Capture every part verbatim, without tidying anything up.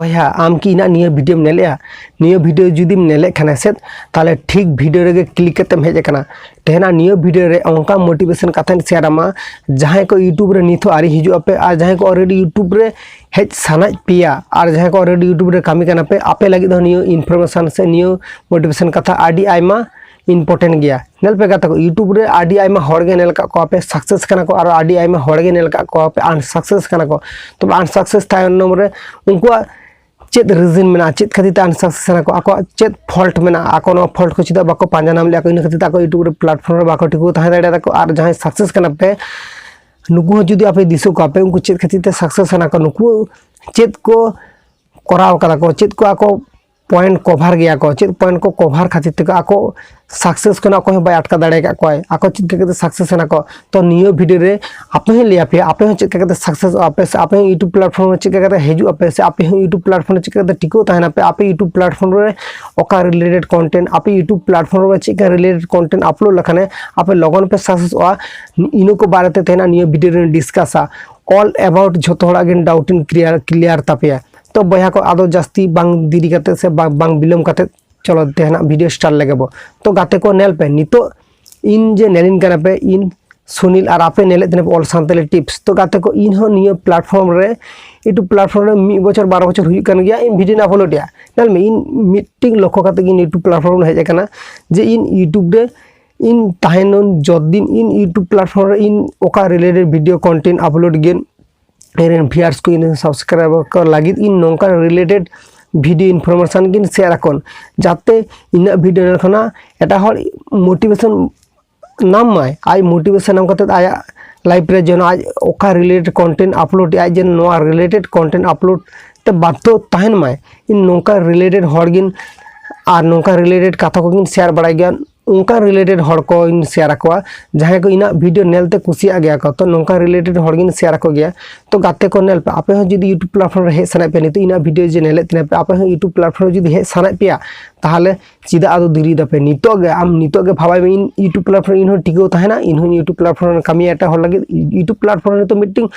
ᱵᱚᱭᱦᱟ, ᱟᱢ ᱠᱤ ᱤᱧᱟᱹᱜ ᱱᱤᱭᱟᱹ ᱵᱷᱤᱰᱤᱭᱳᱢ ᱧᱮᱞᱮᱜᱼᱟ? ᱱᱤᱭᱟᱹ ᱵᱷᱤᱰᱤᱭᱳ ᱡᱩᱫᱤᱢ ᱧᱮᱞᱮᱫ ᱠᱷᱟᱱ ᱥᱮ, ᱛᱟᱦᱚᱞᱮ ᱴᱷᱤᱠ ᱵᱷᱤᱰᱤᱭᱳ ᱨᱮᱜᱮ ᱠᱞᱤᱠ ᱠᱟᱛᱮᱢ ᱦᱮᱡ ᱟᱠᱟᱱᱟ᱾ ᱛᱮᱦᱮᱧᱟᱜ ᱱᱤᱭᱟᱹ ᱵᱷᱤᱰᱤᱭᱳ ᱨᱮ ᱚᱱᱠᱟ ᱢᱳᱴᱤᱵᱷᱮᱥᱚᱱ ᱠᱟᱛᱷᱟᱧ ᱥᱮᱭᱟᱨ ᱟᱢᱟ, ᱡᱟᱦᱟᱸᱭ ᱠᱚ ᱤᱭᱩᱴᱩᱵᱽ ᱨᱮ ᱱᱤᱛ ᱦᱚᱸ ᱟᱹᱣᱨᱤ ᱦᱤᱡᱩᱜ ᱟᱯᱮ ᱟᱨ ᱡᱟᱦᱟᱸᱭ ᱠᱚ ᱚᱞᱨᱮᱰᱤ ᱤᱭᱩᱴᱩᱵᱽ ᱨᱮ ᱦᱮᱡ ᱥᱟᱱᱟᱭᱮᱫ ᱯᱮᱭᱟ ᱟᱨ ᱡᱟᱦᱟᱸᱭ ᱠᱚ ᱚᱞᱨᱮᱰᱤ ᱤᱭᱩᱴᱩᱵᱽ ᱨᱮ ᱠᱟᱹᱢᱤ ᱠᱟᱱᱟ ᱯᱮ, ᱟᱯᱮ ᱞᱟᱹᱜᱤᱫ ᱫᱚ ᱱᱤᱭᱟᱹ ᱤᱱᱯᱷᱚᱨᱢᱮᱥᱚᱱ ᱥᱮ ᱱᱤᱭᱟᱹ ᱢᱳᱴᱤᱵᱷᱮᱥᱚᱱ ᱠᱟᱛᱷᱟ ᱟᱹᱰᱤ ᱟᱭᱢᱟ ᱤᱢᱯᱚᱨᱴᱮᱱᱴ ᱜᱮᱭᱟ᱾ ᱧᱮᱞ ᱯᱮ ᱜᱟᱛᱮ ᱠᱚ, ᱤᱭᱩᱴᱩᱵᱽ ᱨᱮ ᱟᱹᱰᱤ ᱟᱭᱢᱟ ᱦᱚᱲ ᱜᱮ ᱧᱮᱞ ᱟᱠᱟᱫ ᱠᱚᱣᱟ ᱯᱮ ᱥᱟᱠᱥᱮᱥ ᱠᱟᱱᱟ ᱠᱚ, ᱟᱨᱚ ᱟᱹᱰᱤ ᱟᱭᱢᱟ ᱦᱚᱲ ᱜᱮ ᱧᱮᱞ ᱟᱠᱟᱫ ᱠᱚᱣᱟ ᱯᱮ ᱟᱱᱥᱟᱠᱥᱮᱥ ᱠᱟᱱᱟ ᱠᱚ᱾ ᱛᱚᱵᱮ ᱟᱱᱥᱟᱠᱥᱮᱥ ᱛᱟᱭᱱᱚᱢ ᱨᱮ ᱩᱱᱠᱩᱣᱟᱜ ᱪᱮᱫ ᱨᱤᱡᱤᱱ ᱢᱮᱱᱟᱜᱼᱟ, ᱪᱮᱫ ᱠᱷᱟᱹᱛᱤᱨ ᱛᱮ ᱟᱱᱥᱟᱠᱥᱮᱥ ᱠᱟᱱᱟ ᱠᱚ, ᱟᱠᱚᱣᱟᱜ ᱪᱮᱫ ᱯᱷᱚᱞᱴ ᱢᱮᱱᱟᱜᱼᱟ, ᱟᱠᱚ ᱱᱚᱣᱟ ᱯᱷᱚᱞᱴ ᱠᱚ ᱪᱮᱫᱟᱜ ᱵᱟᱠᱚ ᱯᱟᱸᱡᱟ ᱧᱟᱢ ᱞᱮᱫᱼᱟ ᱠᱚ, ᱤᱱᱟᱹ ᱠᱷᱟᱹᱛᱤᱨ ᱛᱮ ᱟᱠᱚ ᱤᱭᱩᱴᱩᱵᱽ ᱨᱮ ᱯᱞᱟᱴᱯᱷᱚᱨᱢ ᱨᱮ ᱵᱟᱠᱚ ᱴᱤᱠᱟᱹᱣ ᱛᱟᱦᱮᱸ ᱫᱟᱲᱮᱭᱟᱫᱟ ᱠᱚ᱾ ᱟᱨ ᱡᱟᱦᱟᱸᱭ ᱥᱟᱠᱥᱮᱥ ᱠᱟᱱᱟ ᱯᱮ, ᱱᱩᱠᱩ ᱦᱚᱸ ᱡᱩᱫᱤ ᱟᱯᱮ ᱫᱤᱥᱟᱹ ᱠᱚᱣᱟ ᱯᱮ, ᱩᱱᱠᱩ ᱪᱮᱫ ᱠᱷᱟᱹᱛᱤᱨ ᱛᱮ ᱥᱟᱠᱥᱮᱥ ᱠᱟᱱᱟ ᱠᱚ, ᱱᱩᱠᱩ ᱪᱮᱫ ᱠᱚ ᱠᱚᱨᱟᱣ ᱠᱟᱫᱟ ᱠᱚ, ᱪᱮᱫ ᱠᱚ ᱟᱠᱚ ᱯᱚᱭᱮᱱᱴ ᱠᱚᱵᱷᱟᱨ ᱜᱮᱭᱟ ᱠᱚ, ᱪᱮᱫ ᱯᱚᱭᱮᱱᱴ ᱠᱚ ᱠᱚᱵᱷᱟᱨ ᱠᱷᱟᱹᱛᱤᱨ ᱛᱮ ᱟᱠᱚ ᱥᱟᱠᱥᱮᱥ ᱠᱷᱚᱱᱟᱜ ᱚᱠᱚᱭ ᱦᱚᱸ ᱵᱟᱭ ᱟᱴᱠᱟ ᱫᱟᱲᱮ ᱟᱠᱟᱫ ᱠᱚᱣᱟᱭ, ᱟᱠᱚ ᱪᱮᱫ ᱞᱮᱠᱟ ᱠᱟᱛᱮ ᱥᱟᱠᱥᱮᱥ ᱮᱱᱟ ᱠᱚ᱾ ᱛᱚ ᱱᱤᱭᱟᱹ ᱵᱷᱤᱰᱤᱭᱳ ᱨᱮ ᱟᱯᱮ ᱦᱚᱸ ᱞᱟᱹᱭ ᱟᱯᱮᱭᱟ, ᱟᱯᱮ ᱦᱚᱸ ᱪᱮᱫ ᱞᱮᱠᱟ ᱠᱟᱛᱮ ᱥᱟᱠᱥᱮᱥᱚᱜ ᱟᱯᱮ ᱥᱮ ᱟᱯᱮ ᱦᱚᱸ ᱤᱭᱩᱴᱩᱵᱽ ᱯᱞᱟᱴᱯᱷᱚᱨᱢ ᱨᱮ ᱪᱮᱫ ᱞᱮᱠᱟ ᱠᱟᱛᱮ ᱦᱤᱡᱩᱜ ᱟᱯᱮ ᱥᱮ ᱟᱯᱮ ᱦᱚᱸ ᱤᱭᱩᱴᱩᱵᱽ ᱯᱞᱟᱴᱯᱷᱚᱨᱢ ᱨᱮ ᱪᱮᱫ ᱞᱮᱠᱟ ᱠᱟᱛᱮ ᱴᱤᱠᱟᱹᱣ ᱛᱟᱦᱮᱱᱟ ᱯᱮ, ᱟᱯᱮ ᱤᱭᱩᱴᱩᱵᱽ ᱯᱞᱟᱴᱯᱷᱚᱨᱢ ᱨᱮ ᱚᱠᱟ ᱨᱤᱞᱮᱴᱮᱰ ᱠᱚᱱᱴᱮᱱᱴ, ᱟᱯᱮ ᱤᱭᱩᱴᱩᱵᱽ ᱯᱞᱟᱴᱯᱷᱚᱨᱢ ᱨᱮ ᱪᱮᱫ ᱞᱮᱠᱟ ᱨᱤᱞᱮᱴᱮᱰ ᱠᱚᱱᱴᱮᱱᱴ ᱟᱯᱞᱳᱰ ᱞᱮᱠᱷᱟᱱ ᱟᱯᱮ ᱞᱚᱜᱚᱱ ᱯᱮ ᱥᱟᱠᱥᱮᱥᱚᱜᱼᱟ, ᱤᱱᱟᱹ ᱠᱚ ᱵᱟᱨᱮᱛᱮ ᱛᱮᱦᱮᱧᱟᱜ ᱱᱤᱭᱟᱹ ᱵᱷᱤᱰᱤᱭᱳ ᱨᱮᱧ ᱰᱤᱥᱠᱟᱥᱟ᱾ ᱚᱞ ᱮᱵᱟᱣᱩᱴ ᱡᱷᱚᱛᱚ ᱦᱚᱲᱟᱜ ᱜᱮ ᱰᱟᱣᱩᱴ ᱤᱧ ᱠᱞᱤᱭᱟᱨ, ᱠᱞᱤᱭᱟᱨ ᱛᱟᱯᱮᱭᱟ᱾ ᱛᱚ ᱵᱚᱭᱦᱟ ᱠᱚ, ᱟᱫᱚ ᱡᱟᱹᱥᱛᱤ ᱵᱟᱝ ᱫᱮᱨᱤ ᱠᱟᱛᱮ ᱥᱮ ᱵᱟᱝ, ᱵᱟᱝ ᱵᱤᱞᱚᱢ ᱠᱟᱛᱮ ᱪᱚᱞᱚ ᱛᱮᱦᱮᱧᱟᱜ ᱵᱷᱤᱰᱤᱭᱳ ᱥᱴᱟᱨᱴ ᱞᱮᱜᱮ ᱵᱚ᱾ ᱛᱚ ᱜᱟᱛᱮ ᱠᱚ, ᱧᱮᱞ ᱯᱮ, ᱱᱤᱛᱚᱜ ᱤᱧ ᱡᱮ ᱧᱮᱞᱤᱧ ᱠᱟᱱᱟ ᱯᱮ, ᱤᱧ ᱥᱩᱱᱤᱞ ᱟᱨ ᱟᱯᱮ ᱧᱮᱞᱮᱫ ᱛᱟᱦᱮᱱᱟ ᱯᱮ ᱚᱞ ᱥᱟᱱᱛᱟᱲᱤ ᱴᱤᱯᱥ᱾ ᱛᱚ ᱜᱟᱛᱮ ᱠᱚ, ᱤᱧ ᱦᱚᱸ ᱱᱤᱭᱟᱹ ᱯᱞᱟᱴᱯᱷᱚᱨᱢ ᱨᱮ, ᱤᱭᱩᱴᱩᱵᱽ ᱯᱞᱟᱴᱯᱷᱚᱨᱢ ᱨᱮ ᱢᱤᱫ ᱵᱚᱪᱷᱚᱨ ᱵᱟᱨᱚ ᱵᱚᱪᱷᱚᱨ ᱦᱩᱭᱩᱜ ᱠᱟᱱ ᱜᱮᱭᱟ, ᱤᱧ ᱵᱷᱤᱰᱤᱭᱳᱧ ᱟᱯᱞᱳᱰ ᱮᱫᱟ᱾ ᱧᱮᱞ ᱢᱮ, ᱤᱧ ᱢᱤᱫᱴᱮᱱ ᱞᱚᱠᱠᱷᱚ ᱠᱟᱛᱮ ᱜᱮ ᱤᱧ ᱤᱭᱩᱴᱩᱵᱽ ᱯᱞᱟᱴᱯᱷᱚᱨᱢ ᱨᱮ ᱦᱮᱡ ᱟᱠᱟᱱᱟ, ᱡᱮ ᱤᱧ ᱤᱭᱩᱴᱩᱵᱽ ᱨᱮ ᱤᱧ ᱛᱟᱦᱮᱱᱟᱹᱧ ᱡᱚᱛᱫᱤᱱ ᱤᱧ ᱤᱭᱩᱴᱩᱵᱽ ᱯᱞᱟᱴᱯᱷᱚᱨᱢ ᱨᱮ ᱤᱧ ᱚᱠᱟ ᱨᱤᱞᱮᱴᱮᱰ ᱵᱷᱤᱰᱤᱭᱳ ᱠᱚᱱᱴᱮᱱᱴ ᱟᱯᱞᱳᱰ ᱜᱮ ᱤᱧ ᱨᱮᱱ ᱵᱷᱤᱭᱟᱨᱥ ᱠᱚ, ᱤᱧ ᱨᱮᱱ ᱥᱟᱵᱥᱠᱨᱟᱭᱵᱟᱨ ᱠᱚ ᱞᱟᱹᱜᱤᱫ ᱤᱧ ᱱᱚᱝᱠᱟᱱ ᱨᱤᱞᱮᱴᱮᱰ ᱵᱷᱤᱰᱤᱭᱳ ᱤᱱᱯᱷᱚᱨᱢᱮᱥᱚᱱ ᱜᱤᱧ ᱥᱮᱭᱟᱨ ᱟᱠᱚᱣᱟ, ᱡᱟᱛᱮ ᱤᱧᱟᱹᱜ ᱵᱷᱤᱰᱤᱭᱳ ᱧᱮᱞ ᱠᱷᱚᱱᱟᱜ ᱮᱴᱟᱜ ᱦᱚᱲ ᱢᱳᱴᱤᱵᱷᱮᱥᱚᱱ ᱧᱟᱢ ᱢᱟᱭ, ᱟᱡ ᱢᱳᱴᱤᱵᱷᱮᱥᱚᱱ ᱧᱟᱢ ᱠᱟᱛᱮ ᱟᱭᱟᱜ ᱞᱟᱭᱤᱯᱷ ᱨᱮ ᱡᱮᱱᱚ ᱟᱡ ᱚᱠᱟ ᱨᱤᱞᱮᱴᱮᱰ ᱠᱚᱱᱴᱮᱱᱴ ᱟᱯᱞᱳᱰ ᱮᱫ ᱟᱭ, ᱡᱮᱱᱚ ᱱᱚᱣᱟ ᱨᱤᱞᱮᱴᱮᱰ ᱠᱚᱱᱴᱮᱱᱴ ᱟᱯᱞᱳᱰ ᱛᱮ ᱵᱟᱫᱽᱫᱷᱚ ᱛᱟᱦᱮᱱ ᱢᱟᱭ᱾ ᱤᱧ ᱱᱚᱝᱠᱟ ᱨᱤᱞᱮᱴᱮᱰ ᱦᱚᱲ ᱜᱤᱧ ᱟᱨ ᱱᱚᱝᱠᱟ ᱨᱤᱞᱮᱴᱮᱰ ᱠᱟᱛᱷᱟ ᱠᱚᱜᱤᱧ ᱥᱮᱭᱟᱨ ᱵᱟᱲᱟᱭ ᱜᱮᱭᱟ᱾ ᱚᱱᱠᱟᱱ ᱨᱤᱞᱮᱴᱮᱰ ᱦᱚᱲ ᱠᱚᱧ ᱥᱮᱭᱟᱨ ᱟᱠᱚᱣᱟ, ᱡᱟᱦᱟᱸᱭ ᱠᱚ ᱤᱧᱟᱹᱜ ᱵᱷᱤᱰᱤᱭᱳ ᱧᱮᱞᱛᱮ ᱠᱩᱥᱤᱭᱟᱜ ᱜᱮᱭᱟ ᱠᱚ᱾ ᱛᱚ ᱱᱚᱝᱠᱟᱱ ᱨᱤᱞᱮᱴᱮᱰ ᱦᱚᱲ ᱜᱤᱧ ᱥᱮᱭᱟᱨ ᱟᱠᱚ ᱜᱮᱭᱟ᱾ ᱛᱚ ᱜᱟᱛᱮ ᱠᱚ, ᱧᱮᱞ ᱯᱮ, ᱟᱯᱮ ᱦᱚᱸ ᱡᱩᱫᱤ ᱤᱭᱩᱴᱩᱵᱽ ᱯᱞᱟᱴᱯᱷᱚᱨᱢ ᱨᱮ ᱦᱮᱡ ᱥᱟᱱᱟᱭᱮᱫ ᱯᱮᱭᱟ, ᱱᱤᱛᱚᱜ ᱤᱧᱟᱹᱜ ᱵᱷᱤᱰᱤᱭᱳ ᱡᱮ ᱧᱮᱞᱮᱫ ᱛᱤᱧᱟᱹ ᱯᱮ, ᱟᱯᱮ ᱦᱚᱸ ᱤᱭᱩᱴᱩᱵᱽ ᱯᱞᱟᱴᱯᱷᱚᱨᱢ ᱨᱮ ᱡᱩᱫᱤ ᱦᱮᱡ ᱥᱟᱱᱟᱭᱮᱫ ᱯᱮᱭᱟ, ᱛᱟᱦᱚᱞᱮ ᱪᱮᱫᱟᱜ ᱟᱫᱚ ᱫᱮᱨᱤ ᱫᱟᱯᱮ? ᱱᱤᱛᱚᱜ ᱜᱮ, ᱟᱢ ᱱᱤᱛᱚᱜ ᱜᱮ ᱵᱷᱟᱵᱟᱭ ᱢᱮ, ᱤᱧ ᱤᱭᱩᱴᱩᱵᱽ ᱯᱞᱟᱴᱯᱷᱚᱨᱢ ᱨᱮ ᱤᱧ ᱦᱚᱸᱧ ᱤᱭᱩᱴᱩᱵᱽ ᱯᱞᱟᱴᱯᱷᱚᱨᱢ ᱨᱮ ᱠᱟᱹᱢᱤᱭᱟ ᱮᱴᱟᱜ ᱦᱚᱲ ᱞᱟᱹᱜᱤᱫ, ᱤᱭᱩᱴᱩᱵᱽ ᱯᱞᱟᱴᱯᱷᱚᱨᱢ ᱨᱮ ᱱᱤᱛᱚᱜ ᱢᱤᱫᱴᱤᱝ,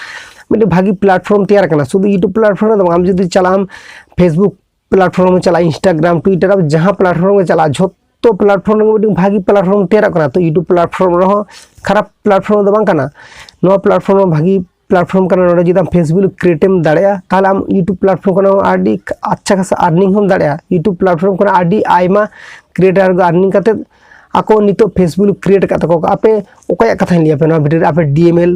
ᱢᱤᱫᱴᱤᱝ ᱵᱷᱟᱹᱜᱤ ᱯᱞᱟᱴᱯᱷᱚᱨᱢ ᱛᱮᱭᱟᱨ ᱠᱟᱱᱟ᱾ ᱥᱩᱫᱷᱩ ᱤᱭᱩᱴᱩᱵᱽ ᱯᱞᱟᱴᱯᱷᱚᱨᱢ ᱨᱮ ᱫᱚ ᱵᱟᱝ, ᱟᱢ ᱡᱩᱫᱤ ᱪᱟᱞᱟᱜ ᱟᱢ ᱯᱷᱮᱥᱵᱩᱠ ᱯᱞᱟᱴᱯᱷᱚᱨᱢ ᱨᱮ ᱪᱟᱞᱟᱜᱼᱟ, ᱤᱱᱥᱴᱟᱜᱨᱟᱢ, ᱴᱩᱭᱴᱟᱨ, ᱟᱢ ᱡᱟᱦᱟᱸ ᱯᱞᱟᱴᱯᱷᱚᱨᱢ ᱨᱮ ᱪᱟᱞᱟᱜᱼᱟ, ᱡᱷᱚᱛᱚ ᱯᱞᱟᱴᱯᱷᱚᱨᱢ ᱨᱮ ᱢᱤᱫᱴᱤᱝ ᱵᱷᱟᱹᱜᱤ ᱯᱞᱟᱴᱯᱷᱚᱨᱢ ᱛᱮᱭᱟᱨᱚᱜ ᱠᱟᱱᱟ᱾ ᱛᱚ ᱤᱭᱩᱴᱩᱵᱽ ᱯᱞᱟᱴᱯᱷᱚᱨᱢ ᱨᱮᱦᱚᱸ ᱠᱷᱟᱨᱟᱯ ᱯᱞᱟᱴᱯᱷᱚᱨᱢ ᱫᱚ ᱵᱟᱝ ᱠᱟᱱᱟ, ᱱᱚᱣᱟ ᱯᱞᱟᱴᱯᱷᱚᱨᱢ ᱦᱚᱸ ᱵᱷᱟᱹᱜᱤ ᱯᱞᱟᱴᱯᱷᱚᱨᱢ ᱠᱟᱱᱟ᱾ ᱱᱚᱰᱮ ᱡᱩᱫᱤ ᱟᱢ ᱯᱷᱮᱥᱵᱩᱠ ᱠᱨᱤᱭᱮᱴ ᱮᱢ ᱫᱟᱲᱮᱭᱟᱜᱼᱟ, ᱛᱟᱦᱚᱞᱮ ᱟᱢ ᱤᱭᱩᱴᱩᱵᱽ ᱯᱞᱟᱴᱯᱷᱚᱨᱢ ᱠᱷᱚᱱ ᱦᱚᱸ ᱟᱹᱰᱤ ᱟᱪᱪᱷᱟ ᱠᱷᱟᱥᱟ ᱟᱨᱱᱤᱝ ᱦᱚᱸᱢ ᱫᱟᱲᱮᱭᱟᱜᱼᱟ᱾ ᱤᱭᱩᱴᱩᱵᱽ ᱯᱞᱟᱴᱯᱷᱚᱨᱢ ᱠᱷᱚᱱ ᱟᱹᱰᱤ ᱟᱭᱢᱟ ᱠᱨᱤᱭᱮᱴᱟᱨ ᱠᱚ ᱟᱨᱱᱤᱝ ᱠᱟᱛᱮᱫ ᱟᱠᱚ ᱱᱤᱛᱚᱜ ᱯᱷᱮᱥᱵᱩᱠ ᱠᱨᱤᱭᱮᱴ ᱟᱠᱟᱫ ᱛᱟᱠᱚ᱾ ᱟᱯᱮ ᱚᱠᱚᱭᱟᱜ ᱠᱟᱛᱷᱟᱧ ᱞᱟᱹᱭ ᱟᱯᱮ ᱱᱚᱣᱟ ᱵᱷᱤᱰᱤᱭᱳ ᱨᱮ? ᱟᱯᱮ ᱰᱤ ᱮᱢ ᱮᱞ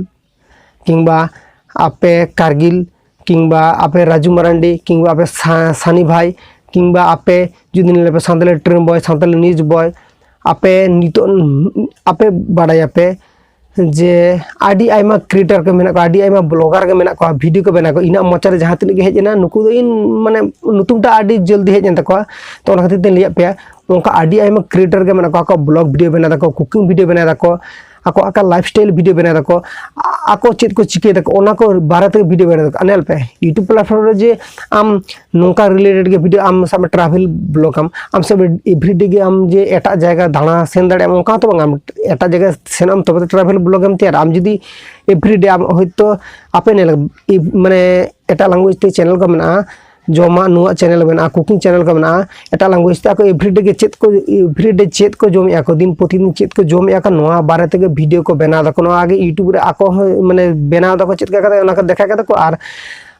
ᱠᱤᱝᱵᱟ ᱟᱯᱮ ᱠᱟᱨᱜᱤᱞ ᱠᱤᱝᱵᱟ ᱟᱯᱮ ᱨᱟᱡᱩ ᱢᱟᱨᱟᱱᱰᱤ ᱠᱤᱝᱵᱟ ᱟᱯᱮ ᱥᱟ-, ᱥᱟᱱᱤ ᱵᱷᱟᱭ ᱠᱤᱝᱵᱟ ᱟᱯᱮ ᱡᱩᱫᱤ ᱧᱮᱞ ᱯᱮ ᱥᱟᱱᱛᱟᱞᱤ ᱴᱨᱮᱱ ᱵᱚᱭ, ᱥᱟᱱᱛᱟᱞᱤ ᱱᱤᱭᱩᱡᱽ ᱵᱚᱭ, ᱟᱯᱮ ᱱᱤᱛᱚᱜ ᱟᱯᱮ ᱵᱟᱲᱟᱭᱟᱯᱮ ᱡᱮ ᱟᱹᱰᱤ ᱟᱭᱢᱟ ᱠᱨᱤᱭᱮᱴᱟᱨ ᱠᱚ ᱢᱮᱱᱟᱜ ᱠᱚᱣᱟ, ᱟᱹᱰᱤ ᱟᱭᱢᱟ ᱵᱞᱚᱜᱟᱨ ᱜᱮ ᱢᱮᱱᱟᱜ ᱠᱚᱣᱟ, ᱵᱷᱤᱰᱤᱭᱳ ᱠᱚ ᱵᱮᱱᱟᱣ ᱠᱚ᱾ ᱤᱧᱟᱹᱜ ᱢᱚᱪᱟ ᱨᱮ ᱡᱟᱦᱟᱸ ᱛᱤᱱᱟᱹᱜ ᱜᱮ ᱦᱮᱡ ᱮᱱᱟ, ᱱᱩᱠᱩ ᱫᱚ ᱤᱧ ᱢᱟᱱᱮ ᱧᱩᱛᱩᱢᱴᱟᱜ ᱟᱹᱰᱤ ᱡᱚᱞᱫᱤ ᱦᱮᱡ ᱮᱱ ᱛᱟᱠᱚᱣᱟ᱾ ᱛᱚ ᱚᱱᱟ ᱠᱷᱟᱹᱛᱤᱨ ᱛᱮᱧ ᱞᱟᱹᱭᱟᱫ ᱯᱮᱭᱟ, ᱚᱱᱠᱟ ᱟᱹᱰᱤ ᱟᱭᱢᱟ ᱠᱨᱤᱭᱮᱴᱟᱨ ᱜᱮ ᱢᱮᱱᱟᱜ ᱠᱚᱣᱟ, ᱟᱠᱚᱣᱟᱜ ᱵᱞᱚᱜ ᱵᱷᱤᱰᱤᱭᱳ ᱵᱮᱱᱟᱣ ᱫᱟᱠᱚ, ᱠᱩᱠᱤᱝ ᱵᱷᱤᱰᱤᱭᱳ ᱵᱮᱱᱟᱣ ᱫᱟᱠᱚ, ᱟᱠᱚ ᱟᱠᱟ ᱞᱟᱭᱤᱯᱷ ᱥᱴᱟᱭᱤᱞ ᱵᱷᱤᱰᱤᱭᱳ ᱵᱮᱱᱟᱣ ᱫᱟᱠᱚ, ᱟ-, ᱟᱠᱚ ᱪᱮᱫ ᱠᱚ ᱪᱤᱠᱟᱹᱭ ᱫᱟᱠᱚ, ᱚᱱᱟ ᱠᱚ ᱵᱟᱨᱮ ᱛᱮᱜᱮ ᱵᱷᱤᱰᱤᱭᱳ ᱵᱮᱱᱟᱣ ᱫᱟᱠᱚ᱾ ᱧᱮᱞ ᱯᱮ, ᱤᱭᱩᱴᱩᱵᱽ ᱯᱞᱟᱴᱯᱷᱚᱨᱢ ᱨᱮ ᱡᱮ ᱟᱢ ᱱᱚᱝᱠᱟ ᱨᱤᱞᱮᱴᱮᱰ ᱜᱮ ᱵᱷᱤᱰᱤᱭᱳ, ᱟᱢ ᱥᱟᱵ ᱢᱮ ᱴᱨᱟᱵᱷᱮᱞ ᱵᱞᱚᱜ ᱟᱢ, ᱟᱢ ᱥᱟᱵ ᱢᱮ ᱮᱵᱷᱨᱤᱰᱮ ᱜᱮ ᱟᱢ ᱡᱮ ᱮᱴᱟᱜ ᱡᱟᱭᱜᱟ ᱫᱟᱬᱟ ᱥᱮᱱ ᱫᱟᱲᱮᱭᱟᱜ ᱟᱢ, ᱚᱱᱠᱟ ᱦᱚᱸᱛᱚ ᱵᱟᱝ᱾ ᱟᱢ ᱮᱴᱟᱜ ᱡᱟᱭᱜᱟ ᱥᱮᱱᱚᱜ ᱟᱢ, ᱛᱚᱵᱮ ᱛᱚ ᱴᱨᱟᱵᱷᱮᱞ ᱵᱞᱚᱜ ᱮᱢ ᱛᱮᱭᱟᱨᱟ᱾ ᱟᱢ ᱡᱩᱫᱤ ᱮᱵᱷᱨᱤᱰᱮ ᱟᱢ ᱦᱚᱭᱛᱳ ᱟᱯᱮ ᱧᱮᱞ, ᱢᱟᱱᱮ ᱮᱴᱟᱜ ᱞᱮᱝᱜᱩᱭᱮᱡᱽ ᱛᱮ ᱪᱮᱱᱮᱞ ᱠᱚ ᱢᱮᱱᱟᱜᱼᱟ, ᱡᱚᱢᱟᱜ ᱧᱩᱣᱟᱜ ᱪᱮᱱᱮᱞ ᱢᱮᱱᱟᱜᱼᱟ, ᱠᱩᱠᱤᱝ ᱪᱮᱱᱮᱞ ᱠᱚ ᱢᱮᱱᱟᱜᱼᱟ, ᱮᱴᱟᱜ ᱞᱮᱝᱜᱩᱭᱮᱡᱽ ᱛᱮ ᱟᱠᱚ ᱮᱵᱷᱨᱤᱰᱮ ᱜᱮ ᱪᱮᱫ ᱠᱚ, ᱮᱵᱷᱨᱤᱰᱮ ᱪᱮᱫ ᱠᱚ ᱡᱚᱢᱮᱜᱼᱟ ᱠᱚ, ᱫᱤᱱ ᱯᱨᱚᱛᱤᱫᱤᱱ ᱪᱮᱫ ᱠᱚ ᱡᱚᱢᱮᱜᱼᱟ ᱠᱚ, ᱱᱚᱣᱟ ᱵᱟᱨᱮ ᱛᱮᱜᱮ ᱵᱷᱤᱰᱤᱭᱳ ᱠᱚ ᱵᱮᱱᱟᱣ ᱫᱟᱠᱚ᱾ ᱱᱚᱣᱟ ᱜᱮ ᱤᱭᱩᱴᱩᱵᱽ ᱨᱮ ᱟᱠᱚ ᱦᱚᱸ ᱢᱟᱱᱮ ᱵᱮᱱᱟᱣ ᱫᱟᱠᱚ ᱪᱮᱫ ᱞᱮᱠᱟ ᱠᱟᱛᱮ, ᱚᱱᱟ ᱠᱚ ᱫᱮᱠᱷᱟᱣ ᱠᱟᱫᱟ ᱠᱚ᱾ ᱟᱨ,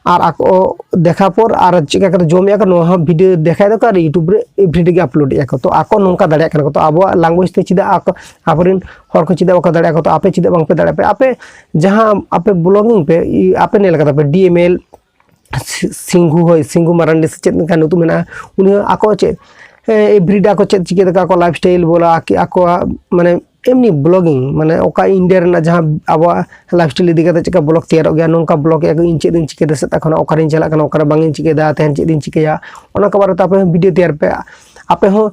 ᱟᱨ ᱟᱠᱚ ᱫᱮᱠᱷᱟᱣ ᱯᱚᱨ ᱟᱨ ᱪᱮᱫ ᱞᱮᱠᱟ ᱠᱟᱛᱮ ᱡᱚᱢᱮᱜᱼᱟ ᱠᱚ, ᱱᱚᱣᱟ ᱦᱚᱸ ᱵᱷᱤᱰᱤᱭᱳ ᱫᱮᱠᱷᱟᱣ ᱫᱟᱠᱚ ᱟᱨ ᱤᱭᱩᱴᱩᱵᱽ ᱨᱮ ᱮᱵᱷᱨᱤᱰᱮ ᱜᱮ ᱟᱯᱞᱳᱰᱮᱜᱼᱟ ᱠᱚ᱾ ᱛᱚ ᱟᱠᱚ ᱱᱚᱝᱠᱟ ᱫᱟᱲᱮᱭᱟᱜ ᱠᱟᱱᱟ ᱠᱚ᱾ ᱛᱚ ᱟᱵᱚᱣᱟᱜ ᱞᱮᱝᱜᱩᱭᱮᱡᱽ ᱛᱮ ᱪᱮᱫᱟᱜ ᱟᱠᱚ, ᱟᱵᱚᱨᱮᱱ ᱦᱚᱲ ᱠᱚ ᱪᱮᱫᱟᱜ ᱵᱟᱠᱚ ᱫᱟᱲᱮᱭᱟᱜᱼᱟ ᱠᱚ? ᱛᱚ ᱟᱯᱮ ᱪᱮᱫᱟᱜ ᱵᱟᱝᱯᱮ ᱫᱟᱲᱮᱭᱟᱜᱼᱟ? ᱯᱮ, ᱟᱯᱮ ᱡᱟᱦᱟᱸ ᱟᱯᱮ ᱵᱞᱚᱜᱤᱝ ᱯᱮ, ᱤ-, ᱟᱯᱮ ᱧᱮᱞ ᱠᱟᱫᱟ ᱯᱮ ᱰᱤ ᱮᱢ ᱮᱞ, ᱥᱤ-, ᱥᱤᱝᱜᱩ, ᱦᱳᱭ, ᱥᱤᱝᱜᱩ ᱢᱟᱨᱟᱱᱰᱤ ᱥᱮ ᱪᱮᱫ ᱞᱮᱠᱟ ᱧᱩᱛᱩᱢ ᱢᱮᱱᱟᱜᱼᱟ, ᱩᱱᱤ ᱦᱚᱸ ᱟᱠᱚ ᱪᱮᱫ, ᱮ, ᱮᱵᱷᱨᱤᱰᱮ ᱟᱠᱚ ᱪᱮᱫ ᱪᱤᱠᱟᱹ ᱫᱟᱠᱚ, ᱟᱠᱚ ᱞᱟᱭᱤᱯᱷ ᱥᱴᱟᱭᱤᱞ ᱵᱚᱞᱚ, ᱟᱠᱤ-, ᱟᱠᱚᱣᱟᱜ ᱢᱟᱱᱮ ᱮᱢᱱᱤ ᱵᱞᱚᱜᱤᱝ, ᱢᱟᱱᱮ ᱚᱠᱟ ᱤᱱᱰᱤᱭᱟ ᱨᱮᱱᱟᱜ ᱡᱟᱦᱟᱸ ᱟᱵᱚᱣᱟᱜ ᱞᱟᱭᱤᱯᱷ ᱥᱴᱟᱭᱤᱞ ᱤᱫᱤ ᱠᱟᱛᱮ ᱪᱮᱫᱠᱟ ᱵᱞᱚᱜ ᱛᱮᱭᱟᱨᱚᱜ ᱜᱮᱭᱟ, ᱱᱚᱝᱠᱟ ᱵᱞᱚᱜ ᱮᱫᱟ ᱠᱚ, ᱤᱧ ᱪᱮᱫ ᱤᱧ ᱪᱤᱠᱟᱹᱭᱮᱫᱟ ᱥᱮᱛᱟᱜ ᱠᱷᱚᱱᱟᱜ, ᱚᱠᱟᱨᱤᱧ ᱪᱟᱞᱟᱜ ᱠᱟᱱᱟ, ᱚᱠᱟᱨᱮ ᱵᱟᱝ ᱤᱧ ᱪᱤᱠᱟᱹᱭᱮᱫᱟ, ᱛᱮᱦᱮᱧ ᱪᱮᱫ ᱤᱧ ᱪᱤᱠᱟᱹᱭᱟ, ᱚᱱᱟ ᱠᱚ ᱵᱟᱨᱮᱛᱮ ᱟᱯᱮ ᱦᱚᱸ ᱵᱷᱤᱰᱤᱭᱳ ᱛᱮᱭᱟᱨ ᱯᱮ᱾ ᱟᱯᱮ ᱦᱚᱸ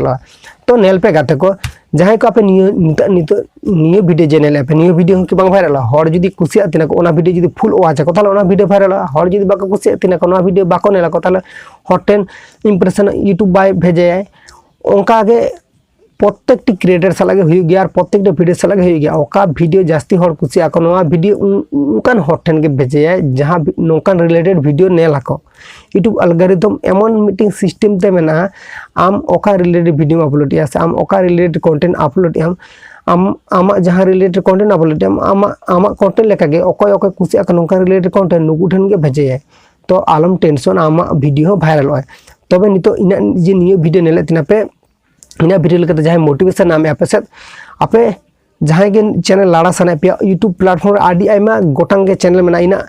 ᱵᱷᱟᱭᱨᱟᱞᱚᱜᱼᱟ᱾ ᱛᱚ ᱧᱮᱞ ᱯᱮ ᱜᱟᱛᱮ ᱠᱚ, ᱡᱟᱦᱟᱸᱭ ᱠᱚ ᱟᱯᱮ ᱱᱤᱭᱟᱹ ᱱᱤᱛᱚᱜ ᱱᱤᱛᱚᱜ ᱱᱤᱭᱟᱹ ᱵᱷᱤᱰᱤᱭᱳ ᱡᱮ ᱧᱮᱞᱮᱫ ᱯᱮ, ᱱᱤᱭᱟᱹ ᱵᱷᱤᱰᱤᱭᱳ ᱦᱚᱸ ᱠᱤ ᱵᱟᱝ ᱵᱷᱟᱭᱨᱟᱞᱚᱜᱼᱟ? ᱦᱚᱲ ᱡᱩᱫᱤ ᱠᱩᱥᱤᱭᱟᱜ ᱛᱤᱱᱟ ᱠᱚ, ᱚᱱᱟ ᱵᱷᱤᱰᱤᱭᱳ ᱡᱩᱫᱤ ᱯᱷᱩᱞ ᱳᱣᱟᱪ ᱟᱠᱚ, ᱛᱟᱦᱚᱞᱮ ᱚᱱᱟ ᱵᱷᱤᱰᱤᱭᱳ ᱵᱷᱟᱭᱨᱟᱞᱚᱜᱼᱟ᱾ ᱦᱚᱲ ᱡᱩᱫᱤ ᱵᱟᱠᱚ ᱠᱩᱥᱤᱭᱟᱜ ᱛᱤᱱᱟ ᱠᱚ, ᱱᱚᱣᱟ ᱵᱷᱤᱰᱤᱭᱳ ᱵᱟᱠᱚ ᱧᱮᱞ ᱟᱠᱚ, ᱛᱟᱦᱚᱞᱮ ᱦᱚᱲ ᱴᱷᱮᱱ ᱤᱢᱯᱨᱮᱥᱚᱱ YouTube ᱵᱟᱭ ᱵᱷᱮᱡᱟᱭᱟᱭ᱾ ᱚᱱᱠᱟ ᱜᱮ ᱯᱨᱚᱛᱮᱠᱴᱤ ᱠᱨᱤᱭᱮᱴᱟᱨ ᱥᱟᱞᱟᱜ ᱜᱮ ᱦᱩᱭᱩᱜ ᱜᱮᱭᱟ ᱟᱨ ᱯᱨᱚᱛᱮᱠᱴᱤ ᱵᱷᱤᱰᱤᱭᱳ ᱥᱟᱞᱟᱜ ᱜᱮ ᱦᱩᱭᱩᱜ ᱜᱮᱭᱟ᱾ ᱚᱠᱟ ᱵᱷᱤᱰᱤᱭᱳ ᱡᱟᱹᱥᱛᱤ ᱦᱚᱲ ᱠᱩᱥᱤᱭᱟᱜᱼᱟ ᱠᱚ, ᱱᱚᱣᱟ ᱵᱷᱤᱰᱤᱭᱳ ᱩᱱ- ᱚᱱᱠᱟᱱ ᱦᱚᱲ ᱴᱷᱮᱱ ᱜᱮ ᱵᱷᱮᱡᱟᱭᱟᱭ, ᱡᱟᱦᱟᱸ ᱵᱷᱤ- ᱱᱚᱝᱠᱟᱱ ᱨᱤᱞᱮᱴᱮᱰ ᱵᱷᱤᱰᱤᱭᱳ ᱧᱮᱞ ᱟᱠᱚ᱾ YouTube ᱟᱞᱜᱟᱨᱤᱫᱚᱢ ᱮᱢᱚᱱ ᱢᱤᱫᱴᱮᱱ ᱥᱤᱥᱴᱮᱢ ᱛᱮ ᱢᱮᱱᱟᱜᱼᱟ, ᱟᱢ ᱚᱠᱟ ᱨᱤᱞᱮᱴᱮᱰ ᱵᱷᱤᱰᱤᱭᱳᱢ ᱟᱯᱞᱳᱰ ᱮᱜᱼᱟ ᱥᱮ ᱟᱢ ᱚᱠᱟ ᱨᱤᱞᱮᱴᱮᱰ ᱠᱚᱱᱴᱮᱱᱴ ᱟᱯᱞᱳᱰ ᱮᱜᱼᱟᱢ, ᱟᱢ ᱟᱢᱟᱜ ᱡᱟᱦᱟᱸ ᱨᱤᱞᱮᱴᱮᱰ ᱠᱚᱱᱴᱮᱱᱴ ᱟᱯᱞᱳᱰ ᱮᱜᱼᱟᱢ, ᱟᱢᱟᱜ ᱟᱢᱟᱜ ᱠᱚᱱᱴᱮᱱᱴ ᱞᱮᱠᱟᱜᱮ ᱚᱠᱚᱭ ᱚᱠᱚᱭ ᱠᱩᱥᱤᱭᱟᱜ ᱠᱟᱱᱟ ᱱᱚᱝᱠᱟ ᱨᱤᱞᱮᱴᱮᱰ ᱠᱚᱱᱴᱮᱱᱴ, ᱱᱩᱠᱩ ᱴᱷᱮᱱ ᱜᱮ ᱵᱷᱮᱡᱟᱭᱟᱭ᱾ ᱛᱚ ᱟᱞᱚᱢ ᱴᱮᱱᱥᱚᱱ, ᱟᱢᱟᱜ ᱵᱷᱤᱰᱤᱭᱳ ᱦᱚᱸ ᱵᱷᱟᱭᱨᱟᱞᱚᱜᱼᱟ᱾ ᱛᱚᱵᱮ ᱱᱤᱛᱚᱜ ᱤᱧᱟᱹᱜ ᱡᱮ ᱱᱤᱭᱟᱹ ᱵᱷᱤᱰᱤᱭᱳ ᱧᱮᱞᱮᱫ ᱛᱤᱧᱟ ᱯᱮ, ᱤᱧᱟᱹᱜ ᱵᱷᱤᱰᱤᱭᱳ ᱞᱮᱠᱟᱛᱮ ᱡᱟᱦᱟᱸᱭ ᱢᱳᱴᱤᱵᱷᱮᱥᱚᱱ ᱧᱟᱢᱮᱫᱼᱟ ᱯᱮ ᱥᱮ ᱟᱯᱮ ᱡᱟᱦᱟᱸᱭ ᱜᱮ ᱪᱮᱱᱮᱞ ᱞᱟᱲᱟ ᱥᱟᱱᱟᱭᱮᱫ ᱯᱮᱭᱟ, YouTube ᱯᱞᱟᱴᱯᱷᱚᱨᱢ ᱨᱮ ᱟᱹᱰᱤ ᱟᱭᱢᱟ ᱜᱚᱴᱟᱝ ᱜᱮ ᱪᱮᱱᱮᱞ ᱢᱮᱱᱟᱜᱼᱟ᱾ ᱤᱧᱟᱹᱜ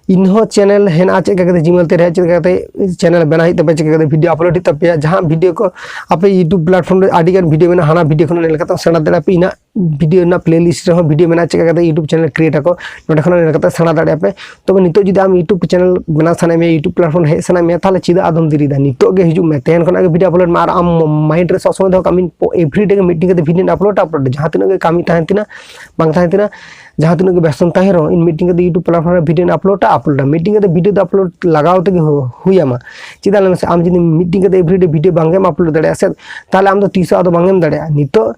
ᱤᱧᱦᱚᱸ ᱪᱮᱱᱮᱞ ᱦᱮᱱᱟᱜᱼᱟ, ᱪᱮᱫ ᱞᱮᱠᱟ ᱠᱟᱛᱮ ᱡᱤᱢᱮᱞ ᱛᱮ ᱨᱮ ᱪᱮᱫ ᱞᱮᱠᱟ ᱠᱟᱛᱮ ᱪᱮᱱᱮᱞ ᱵᱮᱱᱟᱣ ᱦᱩᱭᱩᱜ ᱛᱟᱯᱮᱭᱟ, ᱪᱮᱫ ᱞᱮᱠᱟ ᱠᱟᱛᱮ ᱵᱷᱤᱰᱤᱭᱳ ᱟᱯᱞᱳᱰ ᱦᱩᱭᱩᱜ ᱛᱟᱯᱮᱭᱟ, ᱡᱟᱦᱟᱸ ᱵᱷᱤᱰᱤᱭᱳ ᱠᱚ ᱟᱯᱮ YouTube ᱯᱞᱟᱴᱯᱷᱚᱨᱢ ᱨᱮ ᱟᱹᱰᱤ ᱜᱟᱱ ᱵᱷᱤᱰᱤᱭᱳ ᱢᱮᱱᱟᱜᱼᱟ, ᱦᱟᱱᱟ ᱵᱷᱤᱰᱤᱭᱳ ᱠᱷᱚᱱ ᱧᱮᱞ ᱠᱟᱛᱮ ᱥᱮᱬᱟ ᱫᱟᱲᱮᱭᱟᱜᱼᱟ ᱯᱮ᱾ ᱤᱧᱟᱹᱜ ᱵᱷᱤᱰᱤᱭᱳ ᱨᱮᱱᱟᱜ ᱯᱞᱮ ᱞᱤᱥᱴ ᱨᱮᱦᱚᱸ ᱵᱷᱤᱰᱤᱭᱳ ᱢᱮᱱᱟᱜᱼᱟ, ᱪᱮᱠᱟ ᱠᱟᱛᱮ YouTube ᱪᱮᱱᱮᱞ ᱠᱨᱤᱭᱮᱴ ᱟᱠᱚ, ᱱᱚᱸᱰᱮ ᱠᱷᱚᱱᱟᱜ ᱧᱮᱞ ᱠᱟᱛᱮ ᱥᱮᱬᱟ ᱫᱟᱲᱮᱭᱟᱜᱼᱟ ᱯᱮ᱾ ᱛᱚᱵᱮ ᱱᱤᱛᱚᱜ ᱡᱩᱫᱤ ᱟᱢ YouTube ᱪᱮᱱᱮᱞ ᱵᱮᱱᱟᱣ ᱥᱟᱱᱟᱭᱮᱫ ᱢᱮᱭᱟ, YouTube ᱯᱞᱟᱴᱯᱷᱚᱨᱢ ᱨᱮ ᱦᱮᱡ ᱥᱟᱱᱟᱭᱮᱫ ᱢᱮᱭᱟ, ᱛᱟᱦᱚᱞᱮ ᱪᱮᱫᱟᱜ ᱟᱫᱚᱢ ᱫᱮᱨᱤᱭᱮᱫᱟ? ᱱᱤᱛᱚᱜ ᱜᱮ ᱦᱤᱡᱩᱜ ᱢᱮ, ᱛᱮᱦᱮᱧ ᱠᱷᱚᱱᱟᱜ ᱜᱮ ᱵᱷᱤᱰᱤᱭᱳ ᱟᱯᱞᱳᱰ ᱢᱮ᱾ ᱟᱨ ᱟᱢ ᱢᱟᱭᱤᱱᱰ ᱨᱮ ᱥᱚᱵ ᱥᱚᱢᱚᱭ ᱫᱚᱦᱚ ᱠᱟᱜ ᱢᱮ, ᱤᱧ ᱮᱵᱷᱨᱤᱰᱮ ᱜᱮ ᱢᱤᱫᱴᱤᱝ ᱠᱟᱛᱮ ᱵᱷᱤᱰᱤᱭᱳᱧ ᱟᱯᱞᱳᱰᱟ, ᱟᱯᱞᱳᱰᱟ, ᱡᱟᱦᱟᱸ ᱛᱤᱱᱟᱹᱜ ᱜᱮ ᱠᱟᱹᱢᱤ ᱛᱟᱦᱮᱱ ᱛᱤᱧᱟ, ᱵᱟᱝ ᱛᱟᱦᱮᱱ ᱛᱤᱧᱟ, ᱡᱟᱦᱟᱸ ᱛᱤᱱᱟᱹᱜ ᱜᱮ ᱵᱮᱥᱛᱚᱧ ᱛᱟᱦᱮᱱ ᱨᱮᱦᱚᱸ, ᱤᱧ ᱢᱤᱫᱴᱤᱝ ᱠᱟᱛᱮ YouTube ᱯᱞᱟᱴᱯᱷᱚᱨᱢ ᱨᱮ ᱵᱷᱤᱰᱤᱭᱳᱧ ᱟᱯᱞᱳᱰᱟ, ᱟᱯᱞᱳᱰᱟ᱾ ᱢᱤᱫᱴᱤᱝ ᱠᱟᱛᱮ ᱵᱷᱤᱰᱤᱭᱳ ᱫᱚ ᱟᱯᱞᱳᱰ ᱞᱟᱜᱟᱣ ᱛᱮᱜᱮ ᱦᱩ-, ᱦᱩᱭ ᱟᱢᱟ᱾ ᱪᱮᱫᱟᱜ ᱞᱟᱹᱭ ᱢᱮᱥᱮ, ᱟᱢ ᱡᱩᱫᱤ ᱢᱤᱫᱴᱤᱝ ᱠᱟᱛᱮ ᱮᱵᱷᱨᱤᱰᱮ ᱵᱷᱤᱰᱤᱭᱳ ᱵᱟᱝ ᱜᱮᱢ ᱟᱯᱞᱳᱰ ᱫᱟᱲᱮᱭᱟᱜᱼᱟ ᱥᱮ, ᱛᱟᱦᱚᱞᱮ ᱟᱢ ᱫᱚ ᱛᱤᱥ ᱦᱚᱸ ᱟᱫᱚ ᱵᱟᱝ ᱮᱢ ᱫᱟᱲᱮᱭᱟᱜᱼᱟ᱾ ᱱᱤᱛᱚᱜ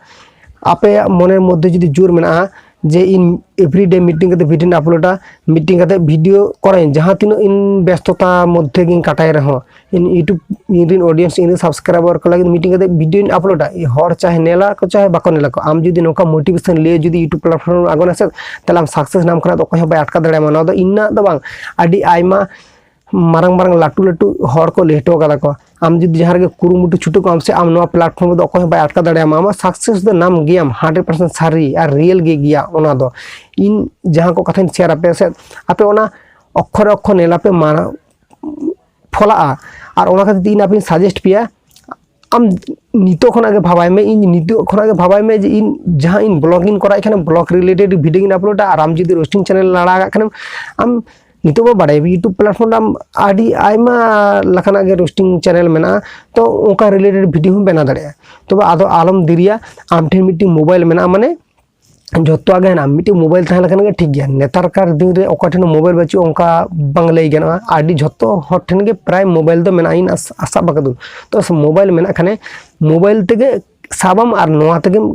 ᱟᱯᱮᱭᱟᱜ ᱢᱚᱱᱮᱨ ᱢᱚᱫᱽᱫᱷᱮ ᱡᱩᱫᱤ ᱡᱳᱨ ᱢᱮᱱᱟᱜᱼᱟ ᱡᱮ ᱤᱧ ᱮᱵᱷᱨᱤᱰᱮ ᱢᱤᱫᱴᱤᱝ ᱠᱟᱛᱮ ᱵᱷᱤᱰᱤᱭᱳᱧ ᱟᱯᱞᱳᱰᱟ, ᱢᱤᱫᱴᱤᱝ ᱠᱟᱛᱮ ᱵᱷᱤᱰᱤᱭᱳ ᱠᱚᱨᱟᱣᱟᱹᱧ, ᱡᱟᱦᱟᱸ ᱛᱤᱱᱟᱹᱜ ᱤᱧ ᱵᱮᱥᱛᱚᱛᱟ ᱢᱚᱫᱽᱫᱷᱮ ᱜᱤᱧ ᱠᱟᱴᱟᱭ ᱨᱮᱦᱚᱸ, ᱤᱧ YouTube, ᱤᱧ ᱨᱮᱱ ᱚᱰᱤᱭᱮᱱᱥ, ᱤᱧ ᱨᱮᱱ ᱥᱟᱵᱥᱠᱨᱟᱭᱵᱟᱨ ᱠᱚ ᱞᱟᱹᱜᱤᱫ ᱢᱤᱫᱴᱤᱝ ᱠᱟᱛᱮ ᱵᱷᱤᱰᱤᱭᱳᱧ ᱟᱯᱞᱳᱰᱟ, ᱦᱚᱲ ᱪᱟᱦᱮ ᱧᱮᱞᱟ ᱠᱚ ᱪᱟᱦᱮ ᱵᱟᱠᱚ ᱧᱮᱞᱟ ᱠᱚ, ᱟᱢ ᱡᱩᱫᱤ ᱱᱚᱝᱠᱟ ᱢᱳᱴᱤᱵᱷᱮᱥᱚᱱ ᱞᱟᱹᱭ ᱡᱩᱫᱤ YouTube ᱯᱞᱟᱴᱯᱷᱚᱨᱢ ᱨᱮᱢ ᱟᱬᱜᱚᱱᱟ ᱥᱮ, ᱛᱟᱦᱚᱞᱮ ᱟᱢ ᱥᱟᱠᱥᱮᱥ ᱧᱟᱢ ᱠᱷᱚᱱᱟᱜ ᱫᱚ ᱚᱠᱚᱭ ᱦᱚᱸ ᱵᱟᱭ ᱟᱴᱠᱟ ᱫᱟᱲᱮᱭᱟᱢᱟ᱾ ᱱᱚᱣᱟ ᱫᱚ ᱤᱧᱟᱹᱜ ᱫᱚ ᱵᱟᱝ, ᱟᱹᱰᱤ ᱟᱭᱢᱟ ᱢᱟᱨᱟᱝ ᱢᱟᱨᱟᱝ ᱞᱟᱹᱴᱩ ᱞᱟᱹᱴᱩ ᱦᱚᱲ ᱠᱚ ᱞᱟᱹᱭ ᱦᱚᱴᱚ ᱠᱟᱫᱟ ᱠᱚ᱾ ᱟᱢ ᱡᱩᱫᱤ ᱡᱟᱦᱟᱸ ᱨᱮᱜᱮ ᱠᱩᱨᱩᱢᱩᱴᱩ ᱪᱷᱩᱴᱟᱹᱣ ᱠᱚᱜ ᱟᱢ ᱥᱮ, ᱟᱢ ᱱᱚᱣᱟ ᱯᱞᱟᱴᱯᱷᱚᱨᱢ ᱨᱮᱫᱚ ᱚᱠᱚᱭ ᱦᱚᱸ ᱵᱟᱭ ᱟᱴᱠᱟ ᱫᱟᱲᱮᱭᱟᱢᱟ᱾ ᱟᱢᱟᱜ ᱥᱟᱠᱥᱮᱥ ᱫᱚ ᱱᱟᱢ ᱜᱮᱭᱟᱢ, ᱦᱟᱱᱰᱨᱮᱰ ᱯᱟᱨᱥᱮᱱᱴ ᱥᱟᱹᱨᱤ ᱟᱨ ᱨᱤᱭᱮᱞ ᱜᱮ ᱜᱮᱭᱟ ᱚᱱᱟ ᱫᱚ᱾ ᱤᱧ ᱡᱟᱦᱟᱸ ᱠᱚ ᱠᱟᱛᱷᱟᱧ ᱥᱮᱭᱟᱨ ᱟᱯᱮᱭᱟ ᱥᱮ, ᱟᱯᱮ ᱚᱱᱟ ᱚᱠᱠᱷᱚᱨᱮ ᱚᱠᱠᱷᱚᱨ ᱧᱮᱞ ᱟᱯᱮ, ᱢᱟᱲᱟᱝ ᱯᱷᱚᱞᱟᱜᱼᱟ᱾ ᱟᱨ ᱚᱱᱟ ᱠᱷᱟᱹᱛᱤᱨ ᱛᱮ ᱤᱧ ᱟᱯᱮᱧ ᱥᱟᱡᱮᱥᱴ ᱯᱮᱭᱟ, ᱟᱢ ᱱᱤᱛᱚᱜ ᱠᱷᱚᱱᱟᱜ ᱜᱮ ᱵᱷᱟᱵᱟᱭ ᱢᱮ, ᱤᱧ ᱱᱤᱛᱚᱜ ᱠᱷᱚᱱᱟᱜ ᱜᱮ ᱵᱷᱟᱵᱟᱭ ᱢᱮ ᱡᱮ ᱤᱧ ᱡᱟᱦᱟᱸ ᱤᱧ ᱵᱞᱚᱜ ᱤᱧ ᱠᱚᱨᱟᱣᱮᱫ ᱠᱷᱟᱱ, ᱵᱞᱚᱜ ᱨᱤᱞᱮᱴᱮᱰ ᱵᱷᱤᱰᱤᱭᱳ ᱜᱤᱧ ᱟᱯᱞᱳᱰᱟ᱾ ᱟᱨ ᱟᱢ ᱡᱩᱫᱤ ᱨᱳᱥᱴᱤᱝ ᱪᱮᱱᱮᱞ ᱞᱟᱲᱟ ᱠᱟᱜ ᱠᱷᱟᱱᱮᱢ, ᱟᱢ ᱱᱤᱛᱚᱜ ᱵᱚ ᱵᱟᱲᱟᱭᱟ YouTube ᱯᱞᱟᱴᱯᱷᱚᱨᱢ ᱨᱮ ᱟᱢ ᱟᱹᱰᱤ ᱟᱭᱢᱟ ᱞᱮᱠᱟᱱᱟᱜ ᱜᱮ ᱨᱳᱥᱴᱤᱝ ᱪᱮᱱᱮᱞ ᱢᱮᱱᱟᱜᱼᱟ, ᱛᱚ ᱚᱱᱠᱟ ᱨᱤᱞᱮᱴᱮᱰ ᱵᱷᱤᱰᱤᱭᱳ ᱦᱚᱸ ᱵᱮᱱᱟᱣ ᱫᱟᱲᱮᱭᱟᱜᱼᱟ᱾ ᱛᱚᱵᱮ ᱟᱫᱚ ᱟᱞᱚᱢ ᱫᱮᱨᱤᱭᱟ, ᱟᱢ ᱴᱷᱮᱱ ᱢᱤᱫᱴᱤᱝ ᱢᱳᱵᱟᱭᱤᱞ ᱢᱮᱱᱟᱜᱼᱟ, ᱢᱟᱱᱮ ᱡᱷᱚᱛᱚᱣᱟᱜ ᱜᱮ ᱦᱮᱱᱟᱜᱼᱟ, ᱢᱤᱫᱴᱤᱝ ᱢᱳᱵᱟᱭᱤᱞ ᱛᱟᱦᱮᱸ ᱞᱮᱠᱷᱟᱱ ᱜᱮ ᱴᱷᱤᱠ ᱜᱮᱭᱟ᱾ ᱱᱮᱛᱟᱨ ᱠᱟᱨ ᱫᱤᱱ ᱨᱮ ᱚᱠᱚᱭ ᱴᱷᱮᱱ ᱦᱚᱸ ᱢᱳᱵᱟᱭᱤᱞ ᱵᱟᱹᱪᱩᱜᱼᱟ ᱚᱱᱠᱟ ᱵᱟᱝ ᱞᱟᱹᱭ ᱜᱟᱱᱚᱜᱼᱟ, ᱟᱹᱰᱤ ᱡᱷᱚᱛᱚ ᱦᱚᱲ ᱴᱷᱮᱱ ᱜᱮ ᱯᱨᱟᱭ ᱢᱳᱵᱟᱭᱤᱞ ᱫᱚ ᱢᱮᱱᱟᱜᱼᱟ, ᱤᱧ ᱟᱥ-, ᱟᱥᱟ ᱵᱟᱠᱟᱫᱩᱱ᱾ ᱛᱚ ᱢᱳᱵᱟᱭᱤᱞ ᱢᱮᱱᱟᱜ ᱠᱷᱟᱱᱮ ᱢᱳᱵᱟᱭᱤᱞ ᱛᱮᱜᱮ ᱥᱟᱵᱟᱢ ᱟᱨ ᱱᱚᱣᱟ ᱛᱮᱜᱮᱢ,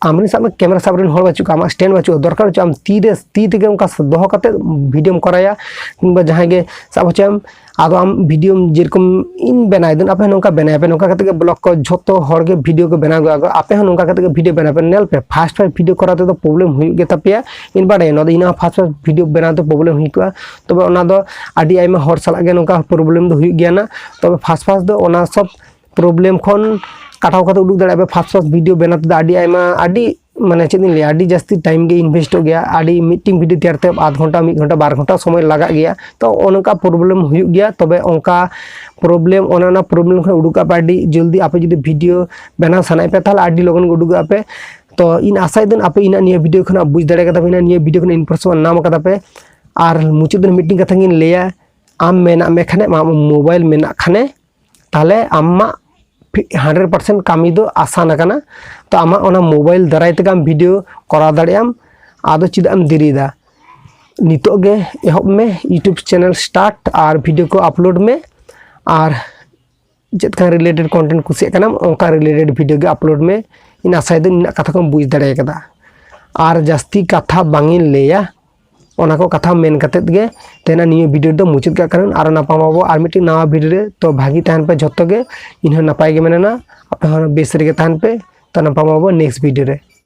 ᱟᱢᱨᱮᱱ ᱥᱟᱵ ᱢᱮ ᱠᱮᱢᱮᱨᱟ ᱥᱟᱵ ᱨᱮᱱ ᱦᱚᱲ ᱵᱟᱹᱪᱩᱜ ᱠᱚᱣᱟ, ᱟᱢᱟᱜ ᱥᱴᱮᱱᱰ ᱵᱟᱹᱪᱩᱜᱼᱟ, ᱫᱚᱨᱠᱟᱨ ᱵᱟᱹᱪᱩᱜᱼᱟ, ᱟᱢ ᱛᱤ ᱨᱮ, ᱛᱤ ᱛᱮᱜᱮ ᱚᱱᱠᱟ ᱫᱚᱦᱚ ᱠᱟᱛᱮ ᱵᱷᱤᱰᱤᱭᱳᱢ ᱠᱚᱨᱟᱭᱟ, ᱠᱤᱝᱵᱟ ᱡᱟᱦᱟᱸᱭ ᱜᱮ ᱥᱟᱵ ᱦᱚᱪᱚᱭᱟᱢ, ᱟᱫᱚ ᱟᱢ ᱵᱷᱤᱰᱤᱭᱳᱢ ᱡᱮᱨᱚᱠᱚᱢ ᱤᱧ ᱵᱮᱱᱟᱣ ᱫᱟᱹᱧ, ᱟᱯᱮ ᱦᱚᱸ ᱱᱚᱝᱠᱟ ᱵᱮᱱᱟᱣ ᱯᱮ, ᱱᱚᱝᱠᱟ ᱠᱟᱛᱮ ᱜᱮ ᱵᱞᱚᱜ ᱠᱚ ᱡᱷᱚᱛᱚ ᱦᱚᱲ ᱜᱮ ᱵᱷᱤᱰᱤᱭᱳ ᱠᱚ ᱵᱮᱱᱟᱣ ᱜᱚᱫ ᱟᱠᱚ, ᱟᱯᱮ ᱦᱚᱸ ᱱᱚᱝᱠᱟ ᱠᱟᱛᱮ ᱜᱮ ᱵᱷᱤᱰᱤᱭᱳ ᱵᱮᱱᱟᱣ ᱯᱮ᱾ ᱧᱮᱞ ᱯᱮ, ᱯᱷᱟᱥᱴ ᱯᱷᱟᱥᱴ ᱵᱷᱤᱰᱤᱭᱳ ᱠᱚᱨᱟᱣ ᱛᱮᱫᱚ ᱯᱨᱚᱵᱞᱮᱢ ᱦᱩᱭᱩᱜ ᱜᱮ ᱛᱟᱯᱮᱭᱟ, ᱤᱧ ᱵᱟᱰᱟᱭᱟ ᱱᱚᱣᱟ ᱫᱚ, ᱤᱧᱟᱹᱜ ᱦᱚᱸ ᱯᱷᱟᱥᱴ ᱯᱷᱟᱥᱴ ᱵᱷᱤᱰᱤᱭᱳ ᱵᱮᱱᱟᱣ ᱛᱮ ᱯᱨᱚᱵᱞᱮᱢ ᱦᱩᱭ ᱠᱚᱜᱼᱟ, ᱛᱚᱵᱮ ᱚᱱᱟ ᱫᱚ ᱟᱹᱰᱤ ᱟᱭᱢᱟ ᱦᱚᱲ ᱥᱟᱞᱟᱜ ᱜᱮ ᱱᱚᱝᱠᱟ ᱯᱨᱚᱵᱞᱮᱢ ᱫᱚ ᱦᱩᱭᱩᱜ ᱜᱮᱭᱟ ᱱᱟ᱾ ᱛᱚᱵᱮ ᱯᱷᱟᱥᱴ ᱯᱷᱟᱥᱴ ᱫᱚ ᱚᱱᱟ ᱥᱚᱵ ᱯᱨᱚᱵᱞᱮᱢ ᱠᱷᱚᱱ ᱠᱟᱴᱟᱣ ᱠᱟᱛᱮ ᱩᱰᱩᱠ ᱫᱟᱲᱮᱭᱟᱜᱼᱟ ᱯᱮ᱾ ᱯᱷᱟᱥᱴ ᱯᱷᱟᱥᱴ ᱵᱷᱤᱰᱤᱭᱳ ᱵᱮᱱᱟᱣ ᱛᱮᱫᱚ ᱟᱹᱰᱤ ᱟᱭᱢᱟ, ᱟᱹᱰᱤ ᱢᱟᱱᱮ ᱪᱮᱫ ᱤᱧ ᱞᱟᱹᱭᱟ, ᱟᱹᱰᱤ ᱡᱟᱹᱥᱛᱤ ᱴᱟᱭᱤᱢ ᱜᱮ ᱤᱱᱵᱷᱮᱥᱴᱚᱜ ᱜᱮᱭᱟ᱾ ᱟᱹᱰᱤ ᱢᱤᱫᱴᱤᱝ ᱵᱷᱤᱰᱤᱭᱳ ᱛᱮᱭᱟᱨ ᱛᱮ ᱟᱫᱷ ᱜᱷᱚᱱᱴᱟ, ᱢᱤᱫ ᱜᱷᱚᱱᱴᱟ, ᱵᱟᱨ ᱜᱷᱚᱱᱴᱟ ᱥᱚᱢᱚᱭ ᱞᱟᱜᱟᱜ ᱜᱮᱭᱟ᱾ ᱛᱚ ᱚᱱᱠᱟ ᱯᱨᱚᱵᱞᱮᱢ ᱦᱩᱭᱩᱜ ᱜᱮᱭᱟ᱾ ᱛᱚᱵᱮ ᱚᱱᱠᱟ ᱯᱨᱚᱵᱞᱮᱢ, ᱚᱱᱮ ᱚᱱᱟ ᱯᱨᱚᱵᱞᱮᱢ ᱠᱷᱚᱱ ᱩᱰᱩᱠᱚᱜ ᱯᱮ ᱟᱹᱰᱤ ᱡᱚᱞᱫᱤ᱾ ᱟᱯᱮ ᱡᱩᱫᱤ ᱵᱷᱤᱰᱤᱭᱳ ᱵᱮᱱᱟᱣ ᱥᱟᱱᱟᱭᱮᱫ ᱯᱮ, ᱛᱟᱦᱚᱞᱮ ᱟᱹᱰᱤ ᱞᱚᱜᱚᱱ ᱜᱮ ᱩᱰᱩᱠᱚᱜᱼᱟ ᱯᱮ᱾ ᱛᱚ ᱤᱧ ᱟᱥᱟᱭᱮᱫᱟᱹᱧ ᱟᱯᱮ ᱤᱧᱟᱹᱜ ᱱᱤᱭᱟᱹ ᱵᱷᱤᱰᱤᱭᱳ ᱠᱷᱚᱱᱟᱜ ᱵᱩᱡᱽ ᱫᱟᱲᱮ ᱠᱟᱫᱟ ᱯᱮ, ᱤᱧᱟᱹᱜ ᱱᱤᱭᱟᱹ ᱵᱷᱤᱰᱤᱭᱳ ᱠᱷᱚᱱᱟᱜ ᱤᱱᱯᱷᱚᱨᱢᱮᱥᱚᱱ ᱧᱟᱢ ᱠᱟᱫᱟ ᱯᱮ᱾ ᱟᱨ ᱢᱩᱪᱟᱹᱫ ᱨᱮ ᱢᱤᱫᱴᱮᱱ ᱠᱟᱛᱷᱟ ᱜᱤᱧ ᱞᱟᱹᱭᱟ, ᱟᱢ ᱢᱮᱱᱟᱜ ᱢᱮ ᱠᱷᱟᱱᱮ, ᱟᱢᱟᱜ ᱢᱳᱵᱟᱭᱤᱞ ᱢᱮᱱᱟᱜ ᱠᱷᱟᱱᱮ, ᱛᱟᱦᱚᱞᱮ ᱟᱢᱟᱜ ᱦᱟᱱᱰᱨᱮᱰ ᱯᱟᱨᱥᱮᱱᱴ ᱠᱟᱹᱢᱤ ᱫᱚ ᱟᱥᱟᱱ ᱟᱠᱟᱱᱟ᱾ ᱛᱚ ᱟᱢᱟᱜ ᱚᱱᱟ ᱢᱳᱵᱟᱭᱤᱞ ᱫᱟᱨᱟᱭ ᱛᱮᱜᱮ ᱟᱢ ᱵᱷᱤᱰᱤᱭᱳ ᱠᱚᱨᱟᱣ ᱫᱟᱲᱮᱭᱟᱜ ᱟᱢ᱾ ᱟᱫᱚ ᱪᱮᱫᱟᱜ ᱮᱢ ᱫᱮᱨᱤᱭᱮᱫᱟ? ᱱᱤᱛᱚᱜ ᱜᱮ ᱮᱦᱚᱵ ᱢᱮ YouTube ᱪᱮᱱᱮᱞ ᱥᱴᱟᱨᱴ ᱟᱨ ᱵᱷᱤᱰᱤᱭᱳ ᱠᱚ ᱟᱯᱞᱳᱰ ᱢᱮ᱾ ᱟᱨ ᱪᱮᱫ ᱠᱟᱱ ᱨᱤᱞᱮᱴᱮᱰ ᱠᱚᱱᱴᱮᱱᱴ ᱠᱩᱥᱤᱭᱟᱜ ᱠᱟᱱᱟᱢ, ᱚᱱᱠᱟ ᱨᱤᱞᱮᱴᱮᱰ ᱵᱷᱤᱰᱤᱭᱳ ᱜᱮ ᱟᱯᱞᱳᱰ ᱢᱮ᱾ ᱤᱧ ᱟᱥᱟᱭᱮᱫᱟᱹᱧ ᱤᱧᱟᱹᱜ ᱠᱟᱛᱷᱟ ᱠᱚᱢ ᱵᱩᱡᱽ ᱫᱟᱲᱮ ᱠᱟᱫᱟ᱾ ᱟᱨ ᱡᱟᱹᱥᱛᱤ ᱠᱟᱛᱷᱟ ᱵᱟᱝ ᱤᱧ ᱞᱟᱹᱭᱟ, ᱚᱱᱟ ᱠᱚ ᱠᱟᱛᱷᱟ ᱢᱮᱱ ᱠᱟᱛᱮᱫ ᱜᱮ ᱛᱮᱦᱮᱧᱟᱜ ᱱᱤᱭᱟᱹ ᱵᱷᱤᱰᱤᱭᱳ ᱫᱚ ᱢᱩᱪᱟᱹᱫ ᱠᱟᱜ ᱠᱟᱱᱟ᱾ ᱟᱨ ᱧᱟᱯᱟᱢ ᱟᱵᱚ ᱟᱨ ᱢᱤᱫᱴᱤᱡ ᱱᱟᱣᱟ ᱵᱷᱤᱰᱤᱭᱳ ᱨᱮ᱾ ᱛᱚ ᱵᱷᱟᱹᱜᱤ ᱛᱟᱦᱮᱱ ᱯᱮ ᱡᱷᱚᱛᱚ ᱜᱮ, ᱤᱧ ᱦᱚᱸ ᱱᱟᱯᱟᱭ ᱜᱮ ᱢᱮᱱᱟᱧᱟ, ᱟᱯᱮ ᱦᱚᱸ ᱵᱮᱥ ᱨᱮᱜᱮ ᱛᱟᱦᱮᱱ ᱯᱮ᱾ ᱛᱚ ᱧᱟᱯᱟᱢ ᱟᱵᱚ ᱱᱮᱠᱥᱴ ᱵᱷᱤᱰᱤᱭᱳ ᱨᱮ᱾